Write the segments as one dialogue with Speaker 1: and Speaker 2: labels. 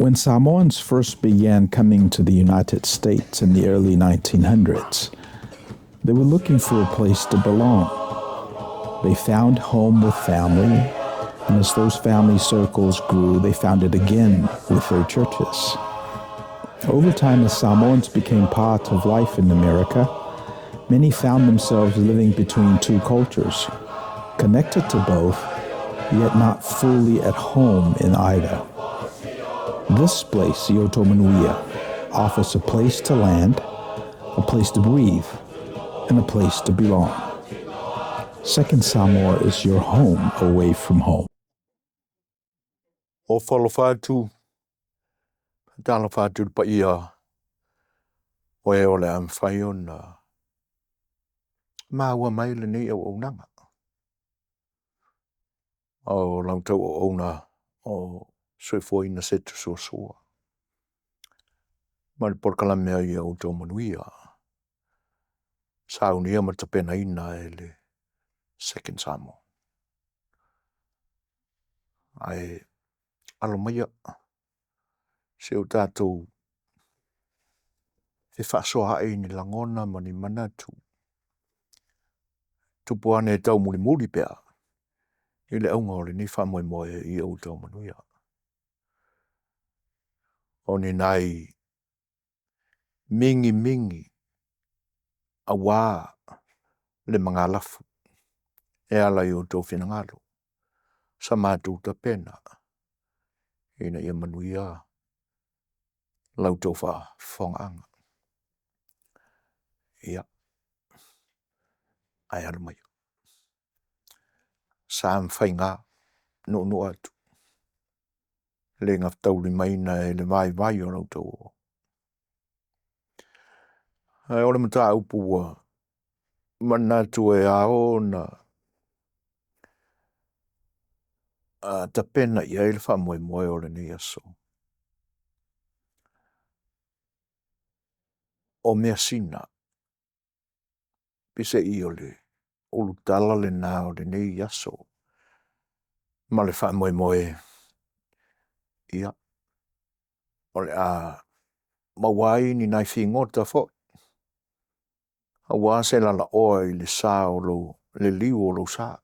Speaker 1: When Samoans first began coming to the United States in the early 1900s, they were looking for a place to belong. They found home with family, and as those family circles grew, they found it again with their churches. Over time, as Samoans became part of life in America, many found themselves living between two cultures, connected to both, yet not fully at home in either. This place, Ia Outou Manuia, offers a place to land, a place to breathe, and a place to belong. Second Samoa is your home away from home.
Speaker 2: O falofa atu, talofa atu le paia o e o le a mafai ona maua mai lenei auaunaga. O la outou auauna o soifuaina Setu Suasua ma le polokalame a Ia Outou Manuia, saunia ma tapenaina e le Second Samoa. Ae alo maia se o tatou fefaasoaai i ni lagona ma ni manatu tupu ane e taumulimuli pea i le auga o lenei faamoemoe i outou manuia. O ni nai mingimingi aua le magalafu e ala i outou finagalo sa matou tapena ina ia manuia la outou faafofogaaga. Ia, ae alo mai. Sa ma faiga, nuunuu atu, le gafataulimaina e le vaivai o la outou. Ae o le mataupu ua manatu e ao ona tapena i ai le faamoemoe o lenei aso, o measina, peiseai o le ulutala lena o lenei aso ma le faamoemoe, ia, o le a maua ai ni nai figota foi aua se lalaoa i le sa o lou, le liu o lou sa.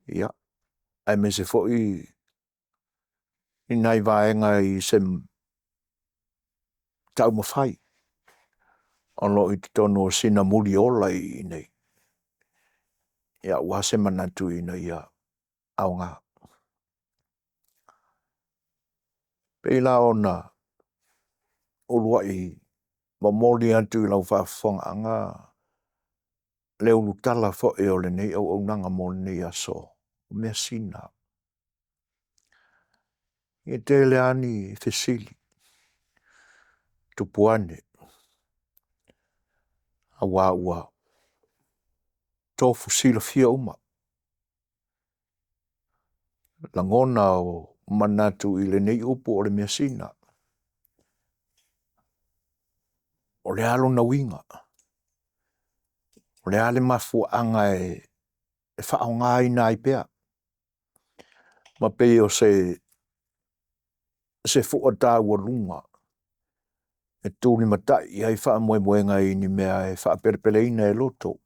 Speaker 2: Ia, aemaise foi ni nai vaega i se taumafai o lo o i totonu o sina muliola i inei, aua se manatu ina ia aoga. E pei la ona uluai momoli atu i lau faafofogaaga le ulutala foi o lenei auaunaga mo lenei aso, o measina. E tele lava ni fesili tupu ane aua ua tofu silafia uma lagona o manatu i lenei upu o le measina. O le a lona uiga? O le a le mafuaaga e faaaogaina ai pea? Ma pei o se fua taualuga e tulimatai i ai faamoemoega i ni mea e faapelepeleina e loto,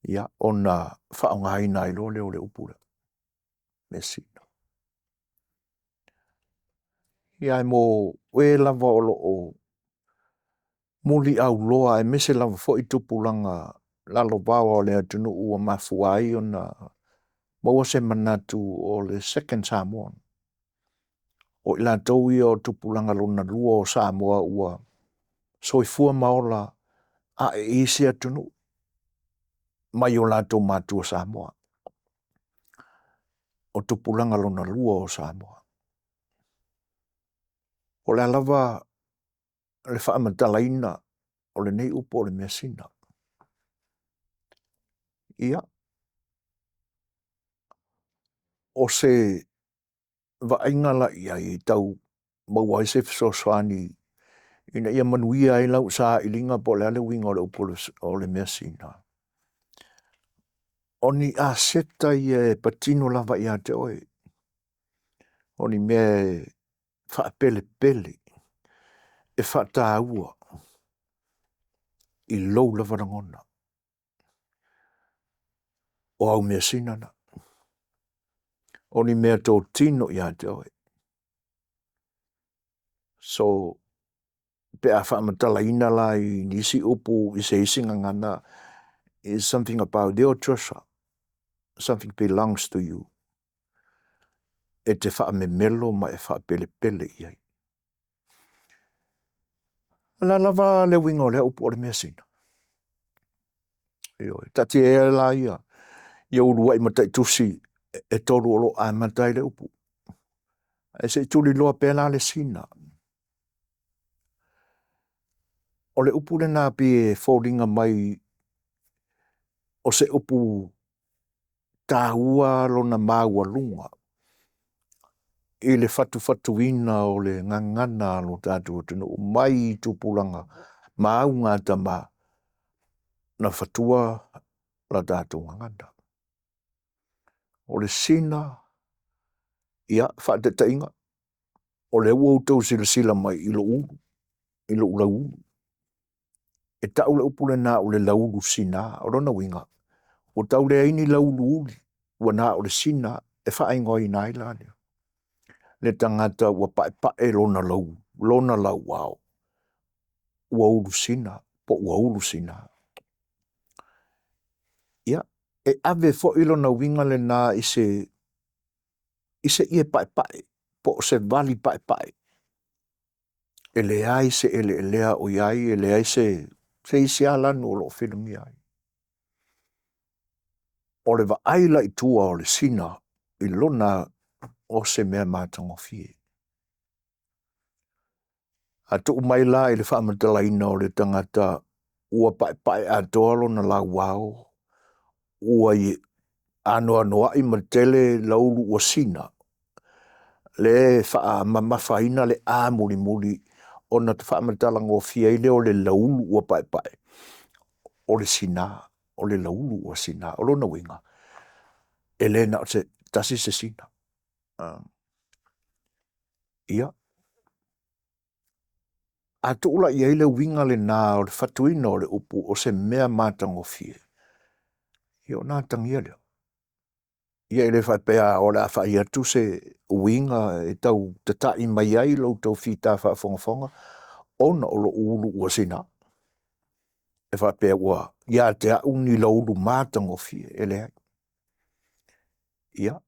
Speaker 2: ia, ona faaaogaina ai loa lea o le upu lea, measina. Ia ae mo e lava o lo o muliauloa aemaise lava foi tupulaga lalovaoa o le atunuu ua mafua ai ona maua se manatu o le Second Samoa, o i latou ia o tupulaga lona lua o Samoa ua soifua ma ola ae i isi atunuu mai o latou matua Samoa, o tupulaga lona lua o Samoa. O le a lava le faamatalaina o lenei upu o le measina? Ia, o se vaaiga la i ai e tau maua ai se fesoasoani ina ia manuia ai lau sailiga po o le a le uiga o le upu o le measina, o ni aseta ia e patino lava ia te oe. O ni mea e faapelepele, e faataua i lou lava lagona. O au measina na. O ni meatotino ia te oe. So, pe a faamatalaina la i nisi upu i se isi gagana, is something about your treasure, something belongs to you, e te faamemelo ma e faapelepele i ai. O le a lava le uiga o lea upu o le measina? Ioe, taatia ia la ia ia uluai mataitusi e tolu o lo o amata ai le upu, ae se i tuliloa pea la le sina. O le upu lena pei e foliga mai o se upu taua lona maualuga i le fatufatuina o le gagana a lo tatou atunuu mai tupulaga ma augatama na fatua la tatou gagana. O le sina, ia, faataitaiga, o lea ua outou silasila mai i lou ulu, i lou lauulu. E tau le upu lena o le lauulu sina, o lona uiga, ua tau leai ni lauuluuli, ua na o le sina e faaigoaina ai la le tagata ua paepae lona lona lauao ua ulusina po ua ulu sina. Ia, e ave foi lona uiga lena i se ie paepae po o se vali paepae e leai se eleelea o i ai, e leai se isi lava lanu o lo o fenumiai ai. O le vaai la i tua o le sina i lona o se mea matagofie. A tuu mai la i le faamatalaina o le tagata ua paepae atoa lona lauao, ua anoanoai ma tele lauulu ua sina, le e faamamafaina le A mulimuli ona faamatala gofie ai lea o le lauulu ua paepae, o le sina, o le lauulu ua sina. O lona uiga, e le na o se tasi se sina. Ia, a tuu la i ai le uiga lena o le fatuina o le upu o se mea matagofie, ia ona atagia lea. Ia e le faapea o le a fai atu se uiga e tau tata'i mai ai lo outou fita faafogafoga ona o lou ulu ua sina, e faapea ua ia te au ni lauulu matagofie, e leai. Ia,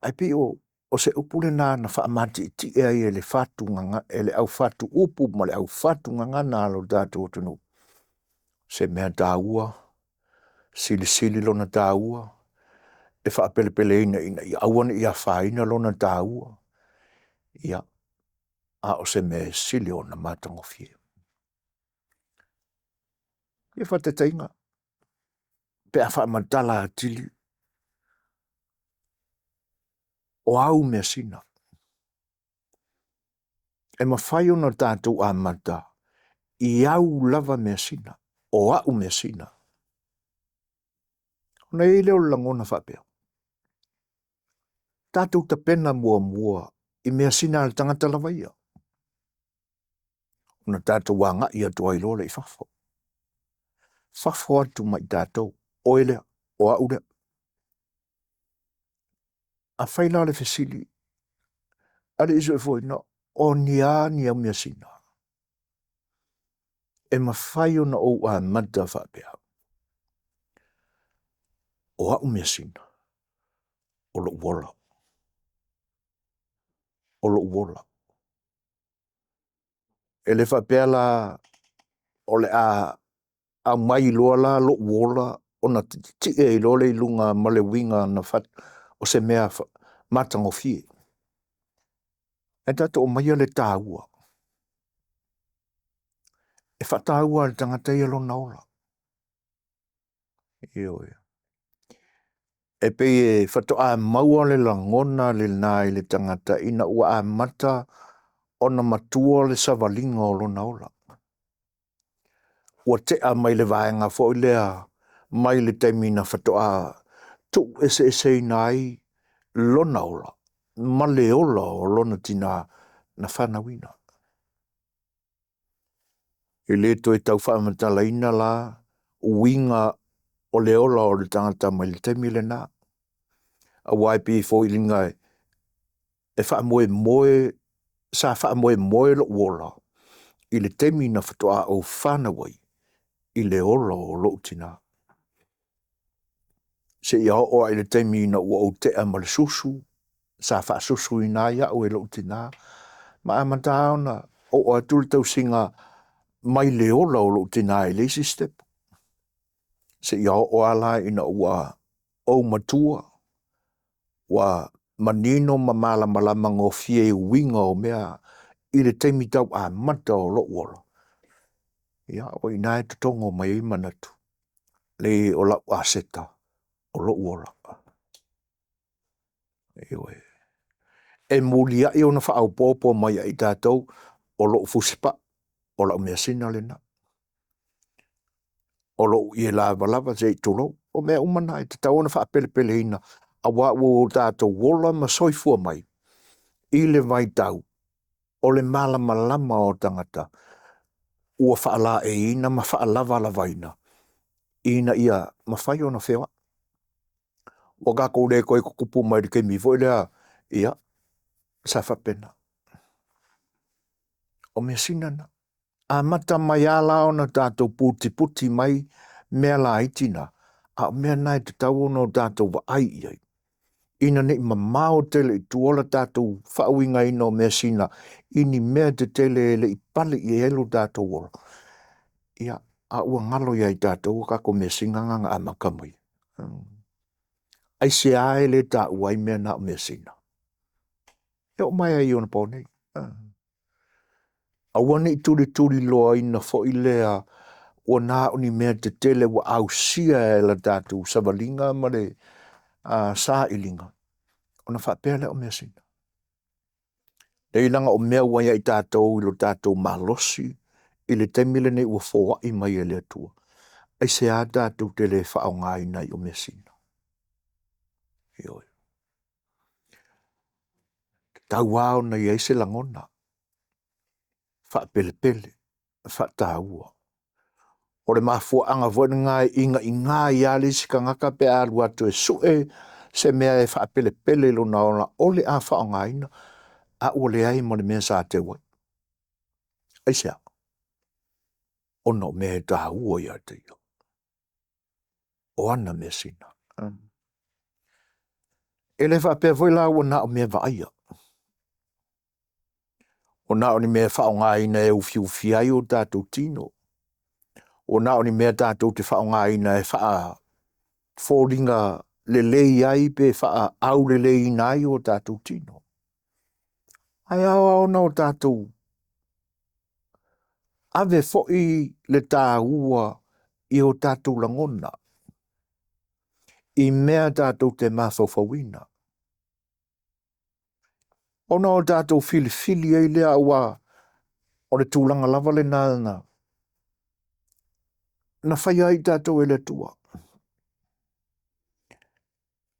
Speaker 2: ae pei o se upu lena na faamatietie ai e le au fatu upu ma le au fatu gagana a lo tatou atunuu, se mea taua, silisili lona taua, e faapelepeleina ina ia aua ne i afaina lona taua, ia, a o se mea e sili ona matagofie. Ia faataitaiga, pe a faamatala atili, o au measina, e mafai ona tatou amata i au lava measina, o au measina. Ona i ai lea o le lagona faapea, tatou tapena muamua i measina a le tagata lava ia, ona tatou agai atu ai loa lea i fafo, fafo atu ma i tatou, oe lea, o au lea. Afai la o le fesili a le i soifuaina, o ni a ni au measina? E mafai ona ou amata faapea, o au measina, o lou ola, o lou ola. E le faapea la o le a aumai loa la lou ola ona tietie ai loa lea i luga ma le uiga na o se mea matagofie. Ae tatou aumaia le taua, e faataua e le tagata ia lona ola. Ioe. E pei e faatoa maua le lagona lena i le tagata ina ua amata ona matua le savaliga o lona ola. Ua tea mai le vaega foi lea mai le taimi na faatoa tuueseeseina ai lona ola. ma le ola o lona tinā na fanauina. E le toe tau faamatalaina la uiga o le ola o le tagata mai le taimi lena, aua e pei e foliga e faamoemoe, sa faamoemoe lou ola i le taimi na faatoa ou fanau ai i le ola o lou tina, seia oo lava i le taimi ina ua ou tea ma le susu, sa faasusuina ai au e lou tina, ma amata ona oo atu le tausiga mai le ola o lou tina i le isi sitepu, seia oo lava la ina ua ou matua, ua manino ma malamalama gofie i uiga o mea i le taimi tau amata o lou ola, ia o i ina e totogo mai ai manatu, leai o lau aseta, o lou ola. Ioe. E muliai ona faaopoopo mai ia i tatou, o lou fusipai, o lau measina lena, o lou ie lavalava se i tulou, o mea uma na e tatau ona faapelepeleina, aua ua o tatou ola ma soifua mai i le vaitau o le malamalama o tagata ua faalaeiina ma faalavalavaina ina ia mafai ona feoai. Ua tatou le toe tutupu mai i le taimi foi lea, ia, sa faapena. O measina na. Amata mai lava la ona tatou putiputi mai mea laiti na, a o mea na e tatau ona o tatou vaai i ai, ina ne i mamao tele i tua le tatou faauigaina o measina i ni mea tetele e le i pale i ai lo tatou ola, ia, a ua galo ia i tatou a tatou measina na na amata mai? Aisea e le taua ai mea na o measina? E oo mai lava i ona po nei. Aua ne i tulituliloaina foi lea ua na o ni mea tetele ua ausia e le tatou savaliga ma le sailiga ona faapea lea o measina. Leai leaga o mea ua ia i tatou i lo tatou malosi i le taimi lenei ua foai mai e le Atua, aisea tatou te le faaaogaina ai o measina? Ioe. E tatau lava ona i ai se lagona faapelepele, faataua. O le mafuaaga foi lena e inaina ai lava le isi tagata pe a alu atu e sue se mea e faapelepele i lona ola o le a faaaogaina, a ua leai ma le mea sa teu ai. Aisea? Ona o mea e taua ia te ia, o ana measina. E le faapea foi la ua na o mea vaaia, ua na o ni mea e faaaogaina e ufiufi ai o tatou tino, ua na o ni mea tatou te faaaogaina e faafoliga lelei ai pe faaauleleia ai o tatou tino. Ae ao lava ona o tatou ave foi le taua i o tatou lagona i mea tatou te mafaufauina, ona o tatou filifili ai lea aua o le tulaga lava lena na faia ai tatou e le Atua.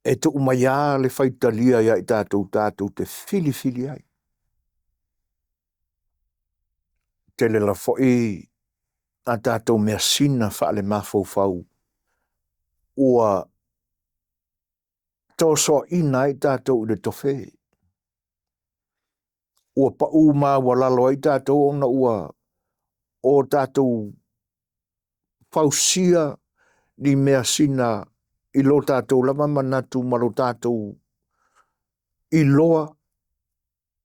Speaker 2: E tuu mai lava le faitalia ia i tatou tatou te filifili ai. Tele lava foi a tatou measina faalemafaufau ua tosoaina ai tatou i le tofe, ua pau maualalo ai tatou ona ua o tatou fausia ni measina i lo tatou lava manatu ma lo tatou iloa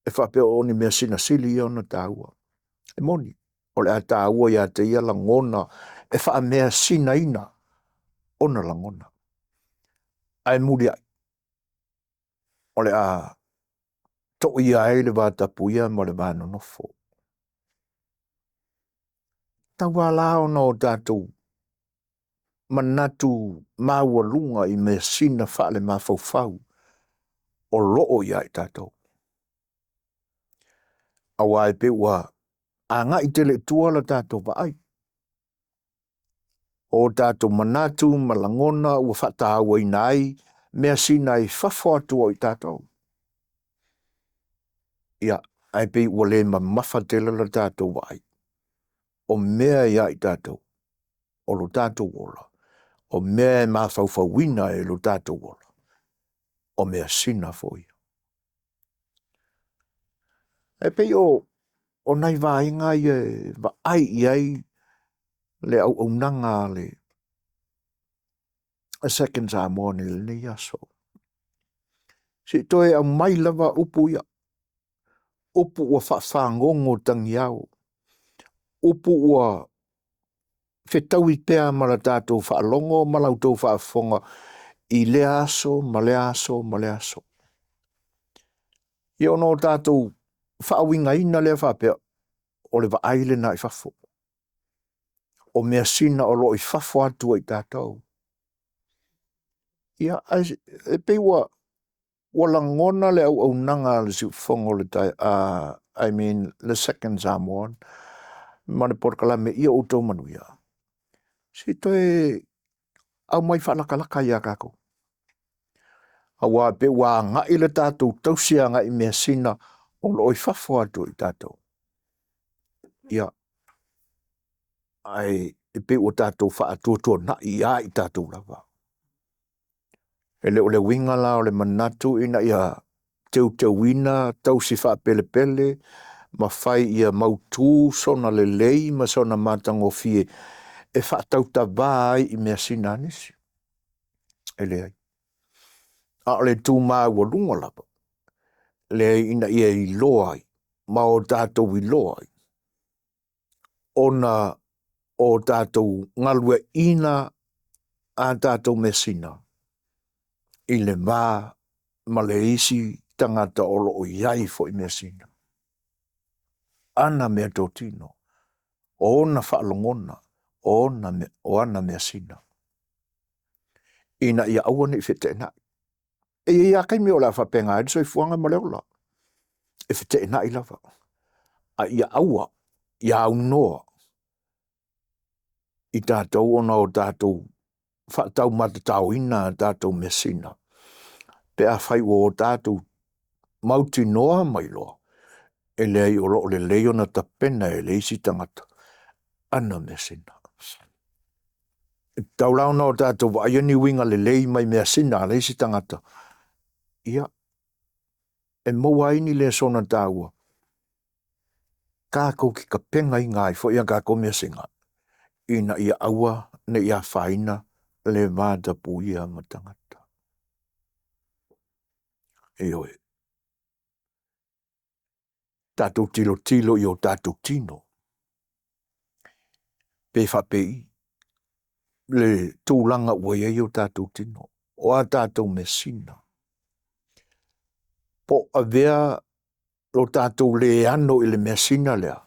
Speaker 2: e faapea o ni measina sili ia ona taua. E moni, o le a taua ia te ia lagona e faameasinaina ona lagona, ae muliai o le a toia ai le vatapuia ma le va nonofo. E tatau lava la ona o tatou manatu maualuga i measina faalemafaufau o lo o ia i tatou. Aua e pei ua agai tele i tua le tatou vaai, o tatou manatu ma lagona ua faatauaina ai measina i fafo atu o i tatou. Ia, ae pei ua le mamafa tele le tatou vaai. O mea ia i tatou, o lo tatou ola, o mea e mafaufauina ai lo tatou ola, o measina foi ia. E pei o nai vaega ia e vaai i ai le auaunaga a le Second Samoa i lenei aso. Se i toe aumai lava upu ia, upu ua faafagogo tagiao, upu ua fetaui pea ma le tatou faalogo ma la outou faafofoga i lea aso ma lea aso ma lea aso. Ia ona o tatou faauigaina lea faapea, o le vaai lena i fafo, o measina o lo o i fafo atu o i tatou. Ia, ae e pei ua lagona le auaunaga a le siufofoga o le I mean le Second Samoan ma le polokalame ia outou manuia, se i toe aumai faalatalata ia tatou. Aua e pei ua agai le tatou tausi agai i measina o lo o i fafo atu o i tatou. Ia, ae e pei ua tatou faatuatuanai ia i tatou lava. E le o le uiga la o le manatu ina ia teuteuina, tausi faapelepele ma fai ia mautu sona lelei ma sona matagofie e faatautava ai i measina a nisi. E leai. A o le tu maualuga lava, lea ina ia iloa ai ma o tatou iloa ai ona o tatou galueaina a tatou measina i le va ma le isi tagata o lo o i ai foi measina, ana meatotino, o ona faalogona, o ana measina, ina ia aua ne i feteenai. E i ai lava taimi o le a faapena ai le soifuaga ma le ola, e feteenai lava, a ia aua, ia aunoa i tatou ona o tatou faataumatataoina a tatou measina pe afai ua o tatou mautinoa ma iloa, e leai o lo o lelei ona tapena e le isi tagata ana measina. E tatau la ona o tatou vaaia ni uiga lelei mai measina a le isi tagata, ia, e maua ai ni lesona taua tatou te tapenaina ai foi a tatou measina ina ia aua ne i afaina le vatapuia ma tagata. Ioe. Tatou tilotilo i o tatou tino, pe faapei le tulaga ua i ai o tatou tino, o a tatou measina, po o avea lo tatou le ano i le measina lea,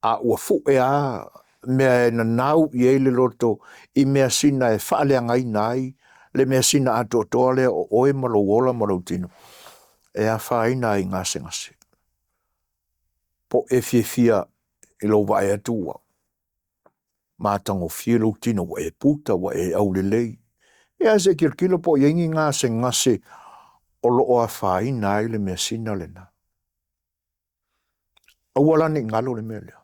Speaker 2: a ua fue lava mea e nanau i ai le loto i measina e faaleagaina ai le measina atoatoa lea o oe ma lou ola ma lou tino, e afaina ai i gasegase. Po o e fiafia i lou vaai atu ua matagofie lou tino ua e puta ua e aulelei, ia ae se i tilotilo po o i ai ni gasegase o lo o afaina ai le measina lena. Aua la ne i galo le mea lea,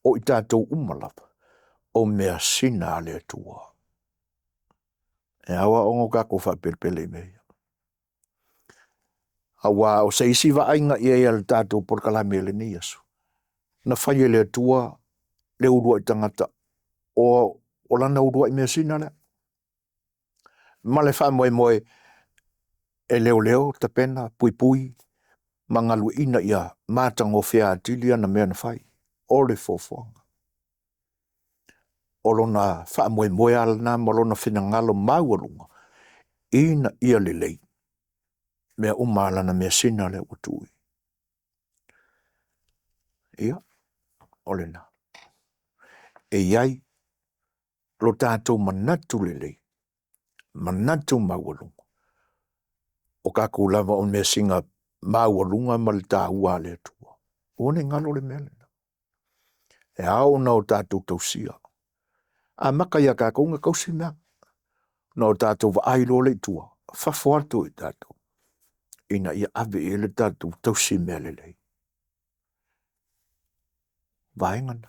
Speaker 2: o i tatou uma lava o measina a le Atua. E ao lava ona tatou faapelepele i mea ia, aua o se isi vaaiga i ai a le tatou polokalame i lenei aso, na fai e le Atua le uluai tagata o lana uluai measina lea, ma le faamoemoe e leoleo, tapena, puipui ma galueaiina ia matagofie atili ana mea na fai. O le fuafuaga. O lona faamoemoe lava lena ma lona finagalo maualuga ina ia lelei mea uma a lana measina lea ua tuuina. Ia, o lena. E i ai lo tatou manatu lelei, manatu maualuga, o tatou lava o measina maualuga ma le taua a le Atua. Aua ne i galo le mea lena. E ao ona o tatou tausia, amata ia tatou ona tausi mea, ona o tatou vaai loa lea i tua, fafo atu o i tatou. ina ia ave i ai le tatou tausi mea lelei. Vaega na.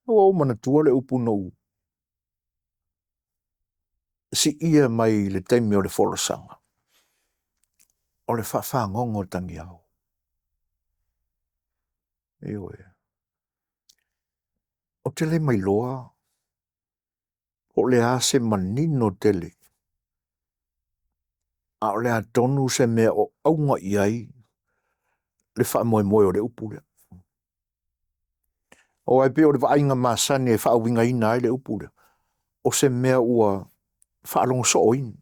Speaker 2: Ua ou manatua le upu na ou siia mai i le taimi o le folasaga, o le faafagogo tagiao. Ioe. Ou te le mailoa po o le a se manino tele, a o le a tonu se mea o auga i ai le faamoemoe o le upu lea. Aua e pei o le vaaiga masani e faauigaina ai le upu lea, o se mea ua faalogo sooina,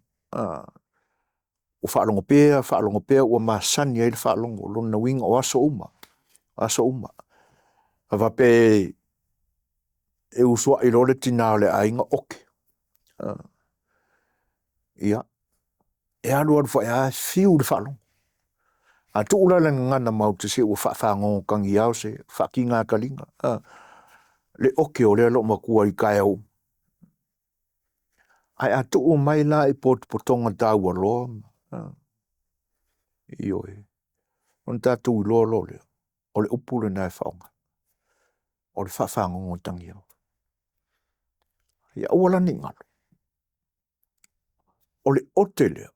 Speaker 2: ua faalogo pea faalogo pea ua masani ai le faalogo, o lona uiga o aso uma, aso uma. A faapea e usuai loa le tina o le aiga, oke, ia, e alu alu foi lava fiu le faalogo. A tuu la i le gagana maota, se ua faafagogo tagiao se faatiga taliga le oke o lea e loomatua i taeao uma. Ae a tuu mai la i potopotoga taualoa, ioe, ona tatou iloa loa lea, o le upu lena e faaaoga, o le faafagogo tagiao. Ia aua la ne i galo, o le ote lea,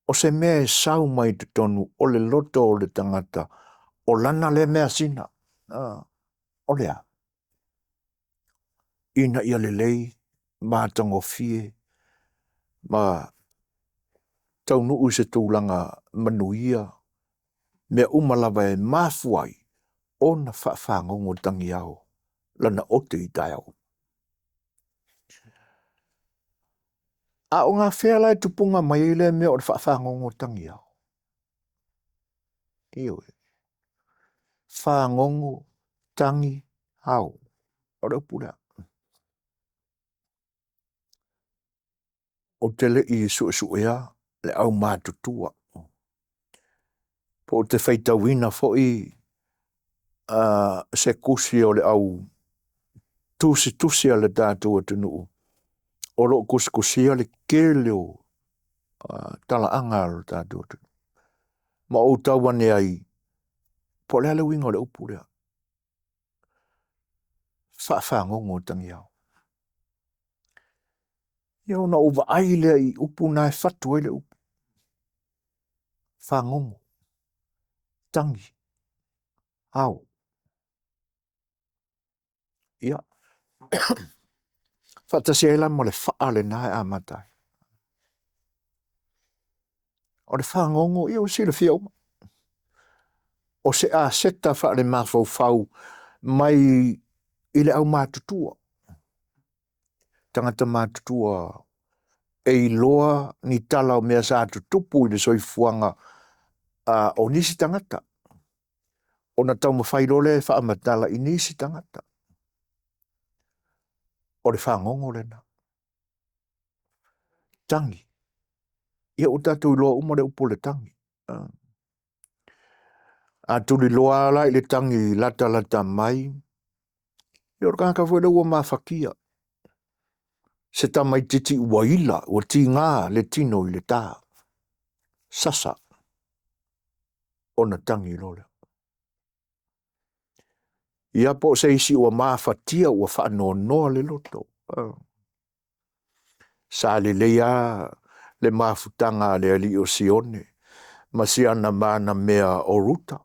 Speaker 2: o se mea e sau mai totonu o le loto o le tagata o lana lea measina. O le a? Ina ia lelei ma matagofie ma taunuu i se tulaga manuia mea uma lava e mafua ai ona faafagogo tagiao lana ote i taeao. A o gafea la e tupuga mai ai lea mea o le faafagogo tagiao? Ioe, fagogo tagi ao, o le upu lea. Ou te le i suesuea le aumatutua, po ou te faitauina foi se tusi o le au tusitusi a le tatou atunuu o lo o tusitusia le tele o talaaga a lo tatou atunuu, ma ou tau ane ai po o le a le uiga o le upu lea, faafagogo tagiao. Ia ona ou vaai lea i upu na e fatu ai le upu, fagogo, tagi, ao. Ia, faatasi ai la ma le faa lena e amata ai. O le fagogo, ia ua silafia uma, o se aseta faalemafaufau mai i le aumatutua, tagata matutua e iloa ni tala o mea sa tutupu i le soifuaga o nisi tagata, ona taumafai loa lea e faamatala i nisi tagata. O le fagogo lena. Tagi. Ia ua tatou iloa uma le upu o le tagi. A tuliloa la i le tagi latalata mai, ia o le tagata foi lea ua mafatia, se tamaitiiti ua ila, ua tiga le tino i le ta, sasa, ona tagi loa lea. Ia po o se isi ua mafatia ua faanoanoa le loto. Sa lelei lava le mafutaga a le alii o Sione ma si ana manamea o Ruta.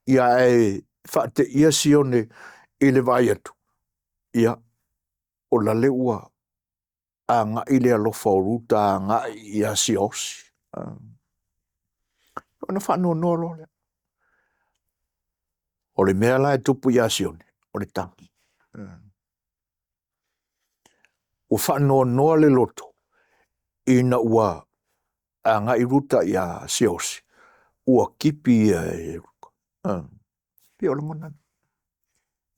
Speaker 2: Ia ae faateia Sione i le vaai atu, ia, o lale ua agai le alofa o Ruta agai ia Siaosi. Ona faanoanoa loa lea. O le mea la e tupu ia Sione, o le tagi. Ua faanoanoa le loto ina ua agai Ruta ia Siaosi, ua tipi ia e Ruta. Pei o lagona na.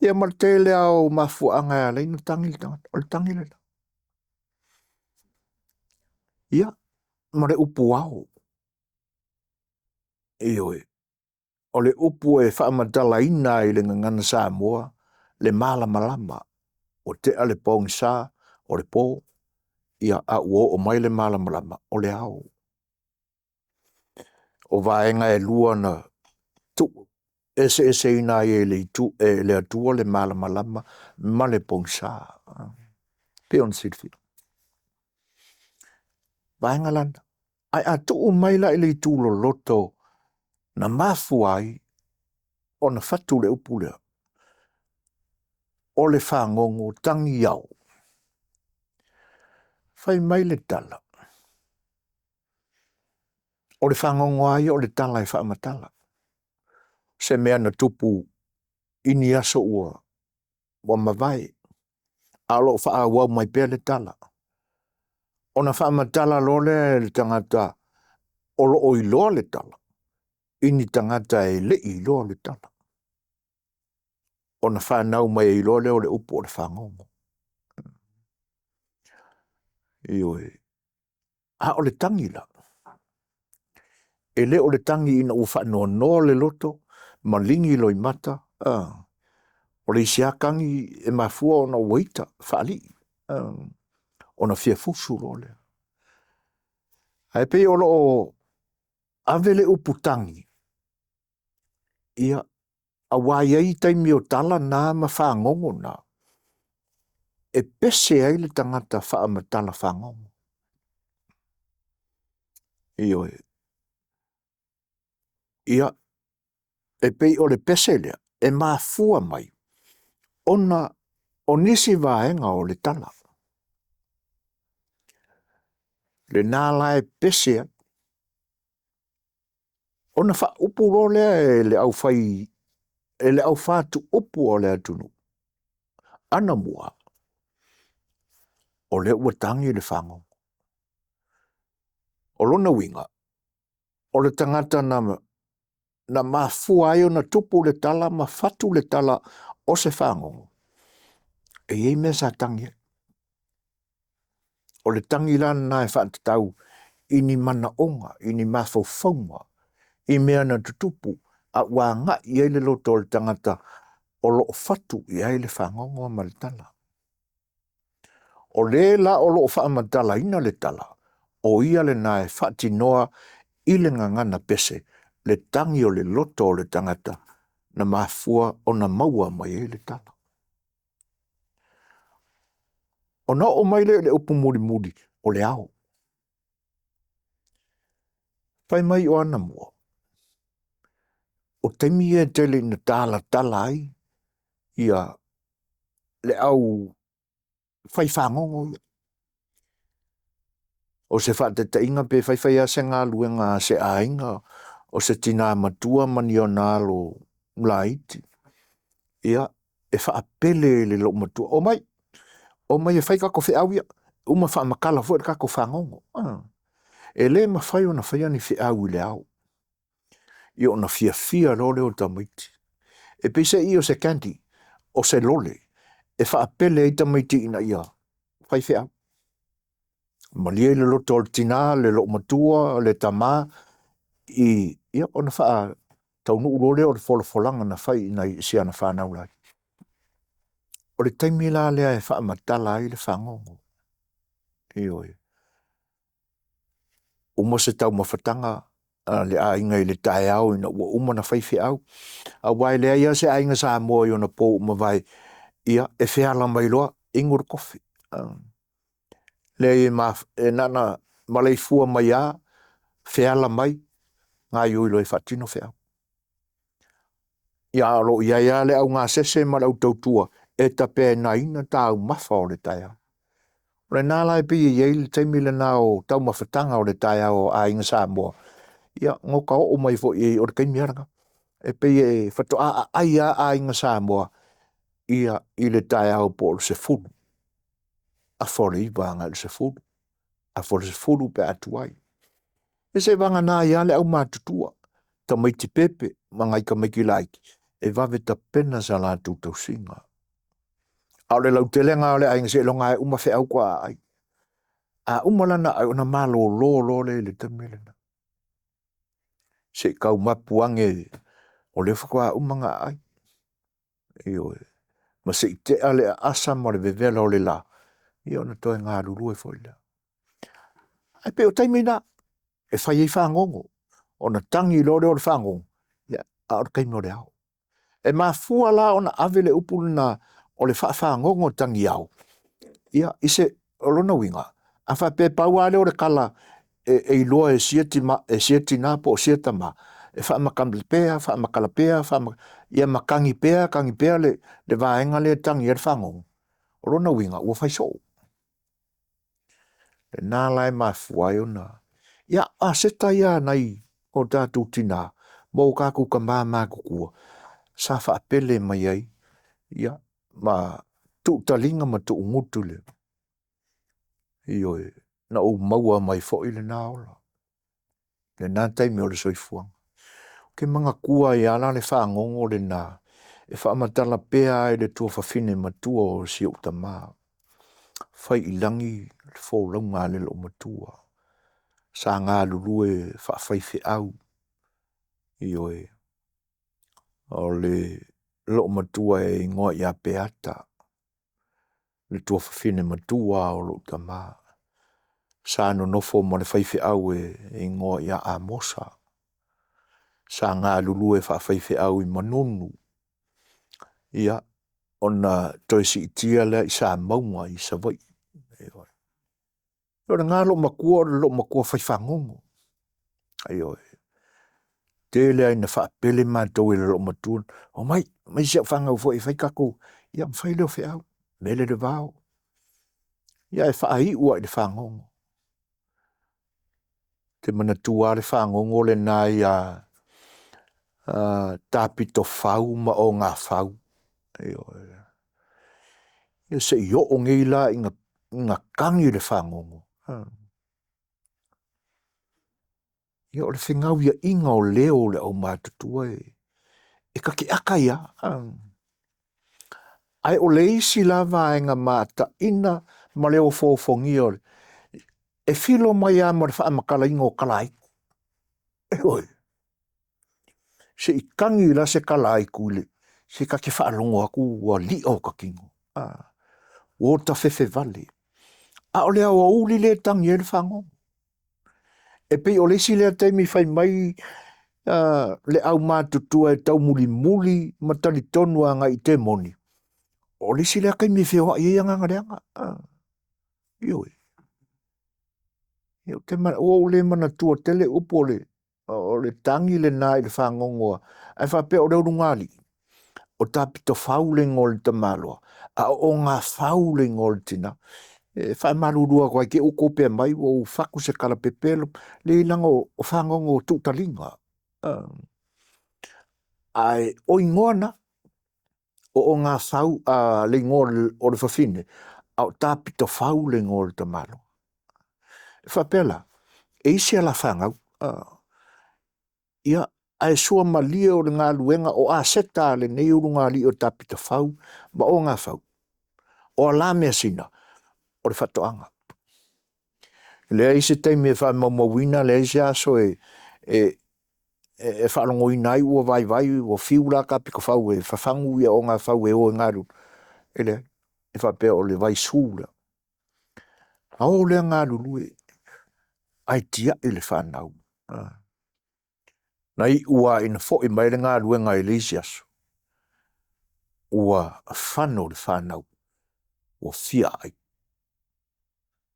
Speaker 2: Ia ma le tele lava o mafuaaga e ala ai ona tagi le tagata, o le tagi lena. Ia, ma le upu ao, ioe, o le upu e faamatalaina ai i le gagana Samoa le malamalama, ua tea le pogisa o le po. Ia, a ua oo mai le malamalama, o le ao. O vaega e lua na tuu eseeseina ai e le itu e le Atua le malamalama ma le pogisa. E pei ona silafia. Vaega la na. Ae a tuu mai la i le itu loloto na mafua ai ona fatu le upu lea, o le fagogo tagiao. Fai mai le tala, o le fagogo lava ia o le tala e faamatala, se mea na tupu i ni aso ua mavae, a o lo o faaauau mai pea le tala. Ona faamatala loa lea e le tagata o lo o iloa le tala i ni tagata e le i iloa le tala, ona fanau mai ai loa lea o le upu o le fagogo. Ioe, a o le tagi la, e le o le tagi ina ua faanoanoa le loto, maligi loimata, o le isi lava tagi e mafua ona ua ita faalii, ona fia fusu loa lea. Ae pei o lo o ave le upu tagi, ia, aua e i ai taimi o tala na ma fagogo na, e pese ai le tagata faamatala fagogo. Ioe. Ia, e pei o le pese lea, e mafua mai ona o nisi vaega o le tala. Lena la e pese ai. Ona faaupu loa lea e le aufai e le aufatuupu a le atunuu anamua, o lea ua tagi le fagogo. O lona uiga, o le tagata na mafua ai ona tupu le tala ma fatu le tala o se fagogo, e i ai mea sa tagi ai. O le tagi la lena e faatatau i ni manaoga, i ni mafaufauga, i mea na tutupu a ua agai i ai le loto o le tagata o lo o fatu i ai le fagogo ma le tala. O le la o lo o faamatalaina le tala, o ia lena e faatinoa i le gagana pese le tagi o le loto o le tagata na mafua ona maua mai ai le tala. Ona oo mai lea i le upu mulimuli, o le ao. Fai mai o anamua, o taimi ia e tele ina talatala ai ia le au fai fagogo ia. O se faataitaiga pe faifai lava se galuega a se aiga, o se tina matua ma ni ona alo laiti, ia, e faapele i le loomatua, omai, omai e fai tatou feau ia, uma faamatala foi le tatou fagogo. E le mafai ona faia ni feau i le ao, ia ona fiafia loa lea o tamaiti. E peiseai o se candy, o se lole e faapele ai tamaiti ina ia fai feau. Malie le loto o le tina, le loomatua, le tama, i, ia ona faataunuu loa lea o le folafolaga na fai i nai si ana fanau laiti. O le taimi la lea e faamatala ai le fagogo, ioe. Uma se taumafataga a le aiga i le taeao ina ua uma ona fai feau, aua e leai lava se aiga Samoa i ona po ua mavae, ia, e feala mai loa inu le kofi. Leai e na ona maleifua mai lava, feala mai, gaoioi loa e faatino feau. Ia a o lo o i ai lava le augasese ma le au tautua e tapenaina taumafa o le taeao. O lena la e pei e i ai le taimi lena o taumafataga o le taeao o aiga Samoa, ia goka oo mai foi i ai o le taimi lava lena. E pei e faatoa aai lava aiga Samoa ia i le taeao po o le 10, 8:30 agai i le 10, 9:30 pe a tuai. Ia seiavagana ai lava le aumatutua, tamaiti pepe ma nai tamaiti laiti e vave tapena sa latou tausiga. A o le lautelega o le aiga seiloga lava e uma feau faatoa aai. A uma la ona aai ona malolo loa lea i le taimi lena. Se i tau mapu ane o lea faatoa uma ona aai. Ioe. Ma se i tea le aasa ma le vevela o le la, ia ona toe galulue foi lea. Ae pei o taimi na e fai ai fagogo, ona tagi loa lea o le fagogo, ia, a o le taimi o le ao. E mafua la ona ave le upu lena o le faafagogo tagiao, ia, i se, o lona uiga, a faapea e pau lava lea o le tala e, e iloa e sia, tima, e sia tinā po o sia tamā, e faamatala pea, faamatala pea, faamatala, ia matagi pea, tagi pea le, le vaega lea e tagi ai le fagogo, o lona uiga ua fai soo. Lena la e mafua ai ona, ia, aseta ia a nai o tatou tinā ma o tatou tamā matutua sa faapele mai ai, ia, ma tuutaliga ma tuugutu i le, ioe, na ou maua mai foi lena ola, lena taimi o le soifuaga. Ou te manatua ai lava la le fagogo lena e faamatala pea lava i le tuafafine matua o si ou tama, Faiilagi le folauga a le loomatua, sa galulue faafaifeau, ioe, o le loomatua e igoa ia Peata, le tuafafine matua o lou tama, sa nonofo ma le faifeau e igoa ia Amosa, sa galulue faafaifeau i Manunu, ia, ona toe siitia lea i Samauga i Savaii. Ioe. O lena loomatua o le loomatua fai fagogo. Ioe. Tele lava ina faapele matou e le loomatua, omai, omai si au fanau foi e fai tatou, ia ona fai lea o feau, mele le vao, ia ae faaiu lava i le fagogo. Ou te manatua lava le fagogo lena ia Tapitofau ma Ogafau, ioe. Ia se i oo nei la ina, ina tagi le fagogo, ia o le fegauiaiga o leo o le aumatutua e, e ta te ata ai lava. Ae o le isi la vaega mataina ma le ofoofogia o le, e filo mai lava ma le faamatalaina o talaitu. Ioe, se i tagi la se talaitu i le, se ta te faalogo atu ua li'a o ta tino, ua ota fefevale. A o le aoauli lea e tagi ai le fagogo. E pei o le isi lea taimi fai mai le aumatutua e taumulimuli ma talitonu agai i temoni, o le isi lea taimi e feoai ai agaga leaga. Ioe. Ua ou le manatua tele upu o le, o le tagi lena i le fagogo ae faapea o le ulugalii, o Tapitofau le igoa o le tamaloa, a o Ogafau le igoa o le tina. E faamalulu atu ai i te i ua outou pea mai ua ou fatu se tala pepelo, leai leaga o fagogo o tuutaliga. Ae o igoa na, o Ogafau le igoa o le fafine, a o Tapitofau le igoa o le tamaloa. E faapea la, e isi a la fanau, ia, ae suamalie o le galuega o aseta a lenei ulugalii o Tapitafau ma Ogafau, o ala measina, o le faatoaga. E leai se taimi e faamaumauina, leai se aso e, e, e faalogoina ai ua vaivai ua fiu la Tapitafau e fafagu ia Ogafau e o e galulue, e leai, e faapea o le vaisu lea. A o lea galulue ae tiai le fanau. Na iu lava ina foi mai le galuega i le isi aso, ua fano le fanau, ua fia ai,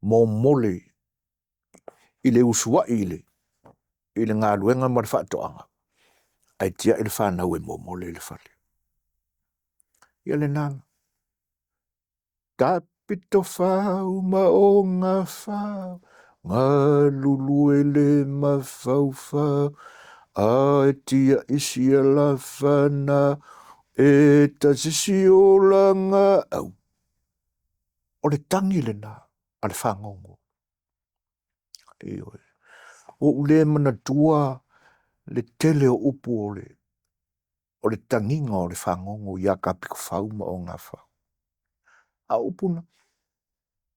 Speaker 2: momoli i le usuai i le, i le galuega ma le faatoaga, ae tiai le fanau e momoli i le fale. Ia lena. Tapitofau ma Ogafau, galulue le mafaufau, ae tiai sia la fanau, e tasisi olaga au. O le tagi lena a le fagogo. Ioe. Ua ou le manatua le tele o upu o le, o le tagiga o le fagogo ia Tapitofau ma Ogafau. A o upu na,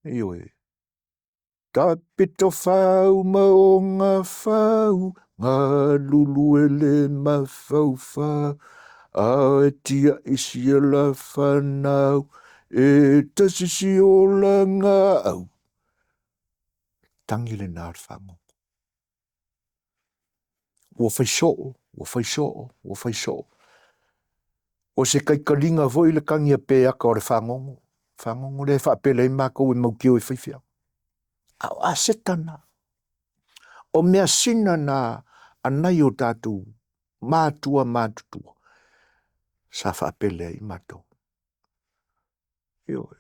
Speaker 2: ioe. Tapitofau ma Ogafau, galulue le mafaufau, ae tiai sia la fanau, e tasisi olaga au. Tagi lena o le fagogo. Ua fai soo, ua fai soo, ua fai soo. O se kaikaliga foi le tagi a peaka o le fagogo, fagogo lea e faapele ai matou e mautio e faifeau. A o aseta na, o measina na a nai o tatou matua matutua sa faapele ai matou. Ioe.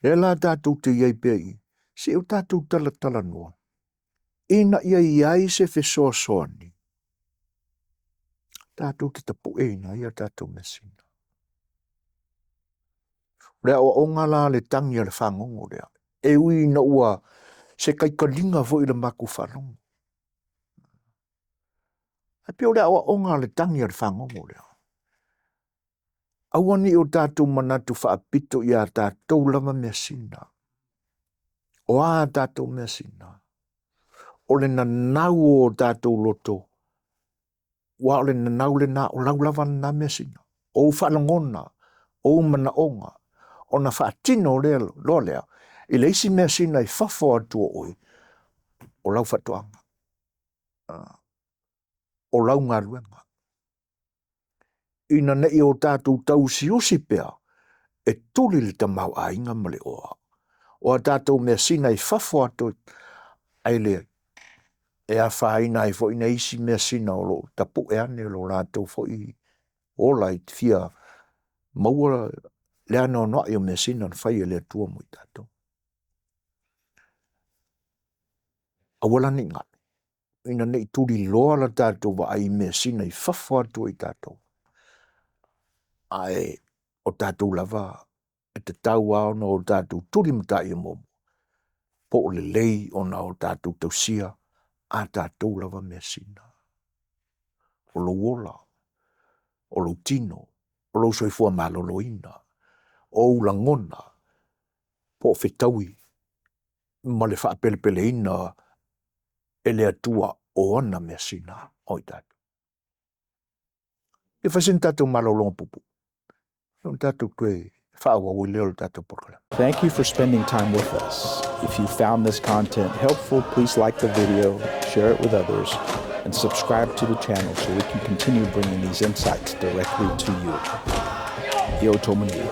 Speaker 2: Lea la tatou te i ai pea i i, se i o tatou talatalanoa ina ia i ai se fesoasoani tatou te tapueina ai a tatou measina. O le aoaoga la le tagi a le fagogo lea, e ui ina ua se kaikaliga foi i le matou faalogo, ae pei o le aoaoga a le tagi a le fagogo lea. Aua ne i o tatou manatu faapito ia tatou lava measina. O a a tatou measina? O le nanau o tatou loto, aua o le nanau lena, o lau lava lena measina, o ou faalogona, o ou manaoga, ona faatino lea loa lea i le isi measina i fafo atu o oe, o lau faatoaga, o lau galuega, ina ne i o tatou tauusiusi pea e tuli le tamaoaiga ma le oa o a tatou measina i fafo atu ae leai, e afaina ai foi nai isi measina o lo o tapue ane lo latou foi ola e fia maua le anoanoai o measina na fai e le Atua mo i tatou. Aua la ne i galo, ina ne i tuliloa le tatou vaai i measina i fafo atu o i tatou, ae o tatou lava e tatau lava ona o tatou tulimatai muamua po o lelei ona o tatou tausia a tatou lava measina. O lou ola, o lou tino, o lou soifua maloloina, o ou lagona, po o fetaui ma le faapelepeleina e le Atua o ana measina mo i tatou. Ia fai sina tatou malologa puupuu ona tatou toe faaauau ai lea o le tatou polokalame.
Speaker 1: Thank you for spending time with us. If you found this content helpful, please like the video, share it with others, and subscribe to the channel so we can continue bringing these insights directly to you. Io Tomanuia.